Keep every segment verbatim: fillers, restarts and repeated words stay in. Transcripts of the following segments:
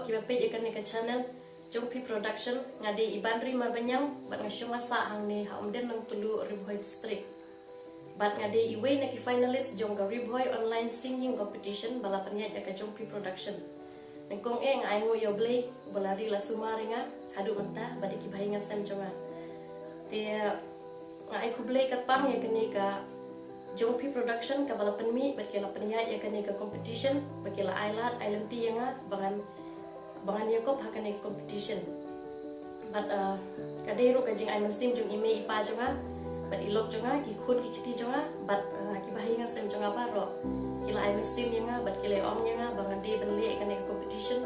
Kiba peit ïa kane ka channel Jong Phi Production, nga dei i Banri Marbaniang bad nga shong nga sah hangne ha Umden Nongtuluh, Ri Bhoi District. Bad nga dei iwei na ki finalist jong ka Ri Bhoi Online Singing Competition ba la pynïaid da ka Jong Phi Production. Nyngkong eh nga ainguh ïa U Blei uba la ri la sumar ïa nga haduh mynta bad ïa ki bahaïing sem jong nga. Te nga ai khublei kyrpang ïa kane ka Jong Phi Production kaba la pynmih bad ki la pynïaid ïa kane ka competition bad ki la ai lad ai lynti ïa nga ba ngan, ba ngan ïakop ha kane ka competition. Bad, uh, ka dei ruh ka jingai mynsiem jong i mei i pa jong nga bad i lok jong nga, ki khun ki kti jong nga bad, uh, ki bahaïing sem jong nga baroh. Ki la ai mynsiem ïa nga bad ki la ong ïa nga ba ngan dei ban leh ïa kane ka competition.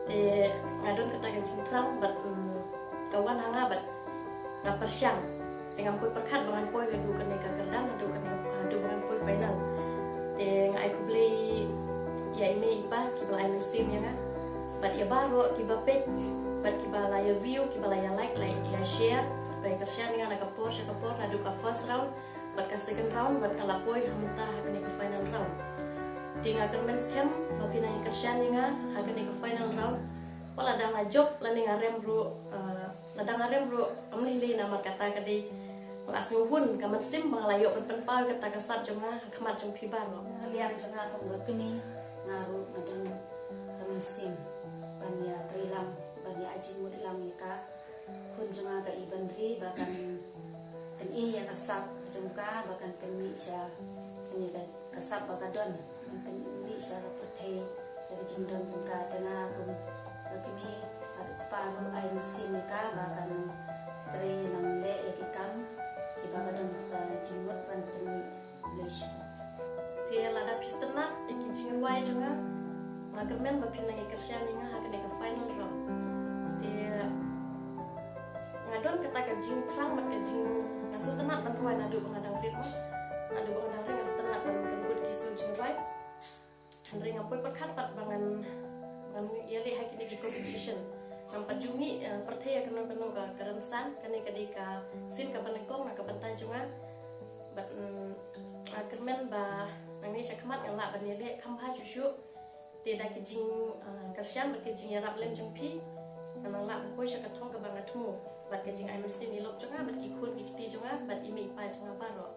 Te nga don kata ka jingthrang bad, mm, ka wan ha nga bad nga pyrshang. Te ngam poi pyrkhat ba ngan poi haduh kane ka kyrdan, haduh kane, haduh ba ngan poi final. Te nga ai khublei ïa i mei i pa kiba la ai mynsiem ïa nga bad ïa baroh kiba peit bad kiba la ïa view, kiba la ïa like, la ïa share, ba ïa kyrshan ïa nga na ka por sha ka por, naduh ka first round bad ka second round bad nga la poi ha mynta ha kane ka final round. Te nga kyrmen skhem ba phin nang ïa kyrshan ïa nga ha kane ka final round. Wat la dang nga jop lane nga rem ruh, uh, la dang nga rem ruh, ym lei lei namar kata ka dei nga sngew hun ka mynsiem ba nga la ïoh ban pynpaw kata ka sap jong nga ha khmat jong phi baroh. Liang jong nga kum ka kmie, nga ruh nga don ka mynsiem ban ïa trei lang, ban ïa ai jingmut lang ïa ka khun jong nga ka Ibanri ba kan pyni ïa ka sap jong ka ba kan pynmih sha kane ka, ka sap ba ka don, ban pynmih sha ka pyrthei ïa ka jingdon jong ka. Te nga kum ka kmie bad u kpa ruh ai mynsiem ïa ka ba kan trei nang leh ïa ki kam kiba ka don ka jingmut ban pynmih. Te lada phi sngewtynnat ïa ki jingrwai jong nga, nga kyrmen ba phin nang ïa kyrshan ïa nga ha kane ka final round. Te nga don kata ka jingthrang bad ka jing, nga sngewtynnat ban rwai naduh ba nga dang rit mo. Naduh ba nga dang rit nga sngewtynnat ban pynbud ki sur jingrwai. Hynrei ngam poi pyrkhat pat ba ngan, ngan ïaleh ha kine ki competition. Ngam pat ju mih, eh, pyrthei ïa kano kano ka, ka rynsan, kane ka dei ka sien kaba nyngkong na ka bynta jong nga. Bad, mm, nga kyrmen ba nangne sha khmat ngan lah ban ïaleh kham bha shuh shuh. Te da ki jing, eh, kyrshan bad ki jingïarap lem jong phi, ngan nang lah ban poi sha ka thong kaba nga thmu bad ka jingai mynsiem i lok jong nga bad ki khun ki kti jong nga bad i mei i pa jong nga baroh.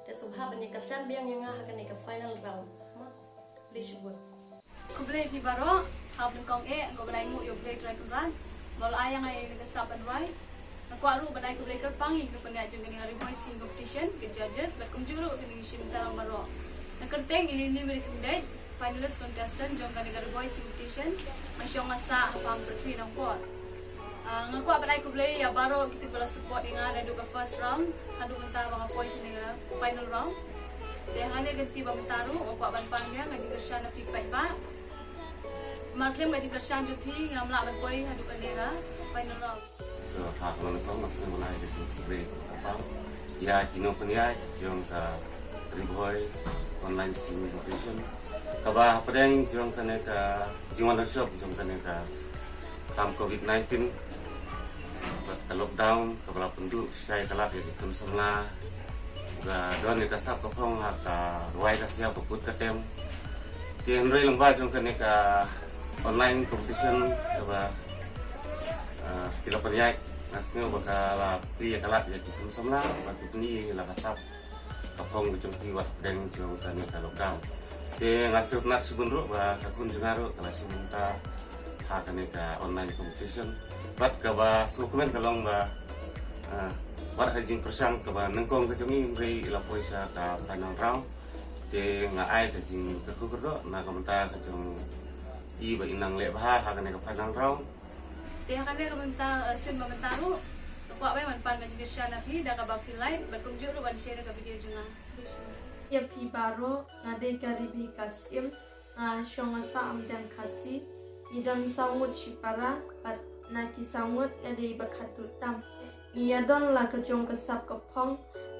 Te sngewbha ban ïa kyrshan biang ïa nga ha kane ka final round. Mo. Khublei shibun. Khublei phi baroh, ha nyngkong eh, nga kwah ban ai nguh ïa U Blei Trai Kynrad ba u la ai ïa nga ïa kane ka sap ban rwai. Nga kwah ruh ban ai khublei kyrpang ïa ki nongpynïaid jong kane ka Ri Bhoi Singing Competition, ki judges, bad kumjuh ruh ïa ki nongshim bynta lang baroh. Nga kyrteng i Lily Mary Khymdeit, finalist contestant jong kane ka Ri Bhoi Singing Competition, nga shong nga sah ha Pamsatwi Nongpoh. Ah, nga kwah ban ai khublei ïa baroh kito ba la support ïa nga naduh ka first round haduh mynta ba nga poi sha kane ka final round. Te ha kane ka kynti ba mynta ruh nga kwah ban pan biang ka jingkyrshan na phi paidbah. Namar khlem ka jingkyrshan jong phi ngam lah ban poi haduh kane ka final round. To, ha ka long ka, nga sngewbha ban ai ka jingkhublei kyrpang ïa ki nongpynïaid jong ka Ri Bhoi Online Singing Competition, kaba hapdeng jong kane ka jingwan shop jong kane ka kam covid nineteen bad ka lockdown kaba la pynduh shai ka lad ïa ki khun samla, ka don ïa ka sap ka phong ha ka rwai ka siaw ka put ka tem. Te hynrei lyngba jong kane ka online competition kaba, ah, ki la pynïaid, nga sngew ba ka la plie ka lad ïa ki khun samla bad ki pyni la ka sap ka phong ka jong ki wat pdeng jong kane ka lockdown. Te nga sngewtynnat shibun ruh ba ka khun jong nga ruh ka la shim bynta ha kane ka online competition. Bad kaba sngewkmen ka long ba, ah, wat ha jingpyrshang kaba nyngkong ka jong i hynrei i la poi sha ka final round. Te nga ai ka jingkyrkhu kyrdoh na ka bynta ka jong i ba i nang leh bha ha kane ka final round. Te ha kane ka bynta, eh, sien ba mynta ruh nga kwah ban pan ka jingkyrshan na phi da kaba phi like bad kumjuh ruh ban share ka video jong nga. Ïa phi baroh, nga dei ka Rebecca Syiem, nga shong nga sah ha Umden Khasi. Ngi don saw ngut shipara bad na ki saw ngut nga dei ba khatduh tam. Ngi ïa don la ka jong ka sap ka phong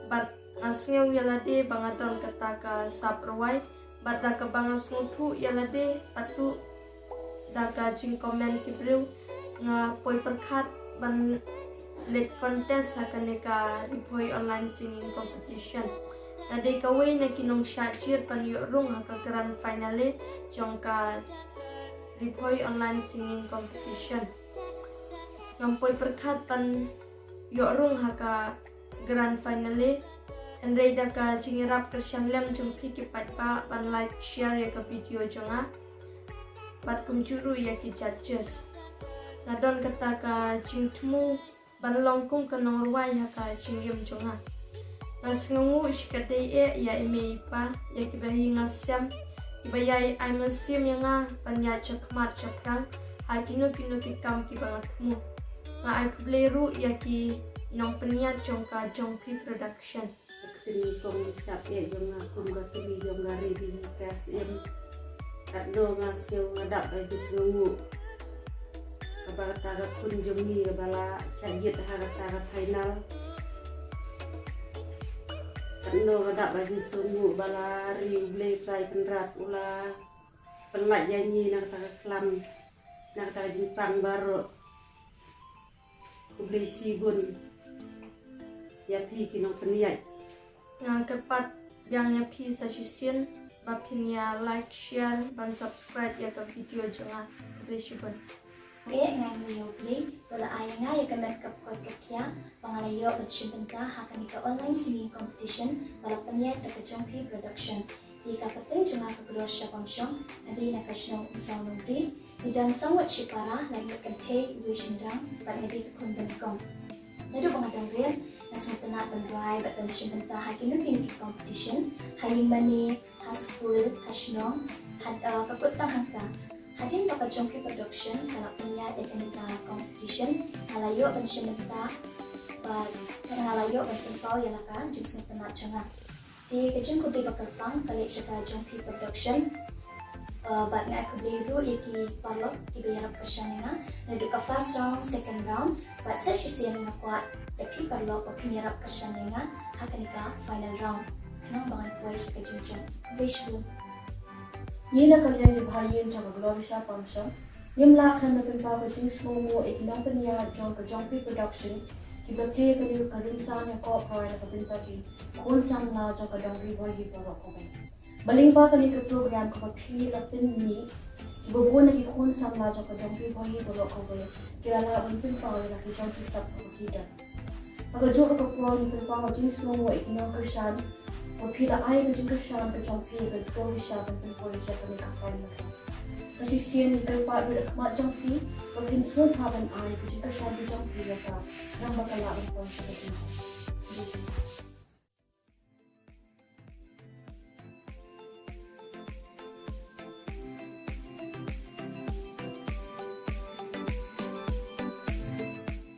bad nga sngew ïa lade ba nga don kata ka sap rwai bad da kaba nga sngewthuh ïa lade bad tu da ka jingkmen ki briew nga poi pyrkhat ban leit contest ha kane ka Ri Bhoi Online Singing Competition. Nga dei kawei na ki nongshah jia ban ïoh rung ha ka grand finale jong ka Ri Bhoi Online Singing Competition. Ngam poi pyrkhat ban ïoh rung ha ka grand finale. Hynrei da ka jingïarap kyrshan lem jong phi ki paidbah ban like, share ïa ka video jong nga. Bad kumjuh ruh ïa ki judges. Nga don kata ka jingthmu ban long kum ka nongrwai ha ka jingim jong nga. Nga sngewnguh shikatdei eh ïa i mei i pa, ïa kiba hi nga sem, kiba ïai ai mynsiem ïa nga ban ïaid shakhmat shaphrang ha kino kino ki kam kiba nga thmu. Nga ai khublei ruh ïa ki nongpynïaid jong ka Jongphi Production. Ka ktien nyngkong shap eh jong nga kum ka kmie jong ka Ri Bhoi Ka Syiem. Katno nga sngew nga dap ba ki sngewnguh. Kaba kata ka khun jong ngi kaba la shah jied ha kata ka final. Katno nga dap ba ki sngewnguh ba la ri U Blei Trai Kynrad u la pynlait ïa ngi na kata ka khlam, na kata ka jingpang baroh. Khublei shibun ïa phi ki nongpynïaid. Nga kyrpad biang ïa phi sa shisien ba phin ïa like, share bad subscribe ïa ka video jong nga. Khublei shibun. Eh, nga ngeit ïa U Blei ba la ai ïa nga ïa ka met ka pyrkhat ka khiah ba nga la ïoh ban shim bynta ha kane ka online singing competition ba la pynïaid da ka Jongphi Production. Te ka pateng jong nga ka khlur sha Pamshong, nga dei na ka shnong Umsaw Nongri. Ngi don saw ngut shipara, lai ngut kynthei, uwei shynrang, bad nga dei ka khun banyngkong. Naduh ba nga dang rit, nga sngewtynnat ban rwai bad ban shim bynta ha kino kino ki competition, ha ïingmane, ha skul, ha shnong, ha, eh, ka kut tang hangta. Hadien ba ka Jongphi Production ka la pynïaid ïa kane ka competition, nga la ïoh ban shim bynta bad nga la ïoh ban pynpaw ïa la ka jingsngewtynnat jong nga. Te ka jingkhublei ba kyrpang ka leit sha ka Jongphi Production. Uh, bad nga ai khublei ruh ïa ki paralok kiba ïarap kyrshan ïa nga naduh ka first round, second round, bad sa shisien nga kwah da phi paralok ba phin ïarap kyrshan ïa nga ha kane ka final round. Khnang ba ngan poi sha ka jingjop. Khublei shibun. Ngi na ka liang ki bahaïing jong ka Gloria Pamshong, ngim lah khlem da pynpaw ka jingsngewnguh ïa ki nongpynïaid jong ka Jongphi Production, kiba plie kane ka rynsan ïakob roi na ka bynta ki khun samla jong ka Dong Ri Bhoi hi baroh kawei. Ba lyngba kane ka program kaba phi la pynmih, kiba bun na ki khun samla jong ka Dong Ri Bhoi hi baroh kawei ki la lah ban pynpaw ïa la ki jong ki sap kaba ki don. Ha kajuh ka por ngi pynpaw ka jingsngewnguh ïa ki nongkyrshan ba phi la ai ka jingkyrshan ka jong phi ïa ka Gloria ban pynpoi sha kane ka final. Sa shisien ngi kyrpad ruh da khmat jong phi ba phin sngewbha ban ai ka jingkyrshan ka jong phi ïa ka, khnang ba ka lah ban poi sha ka final.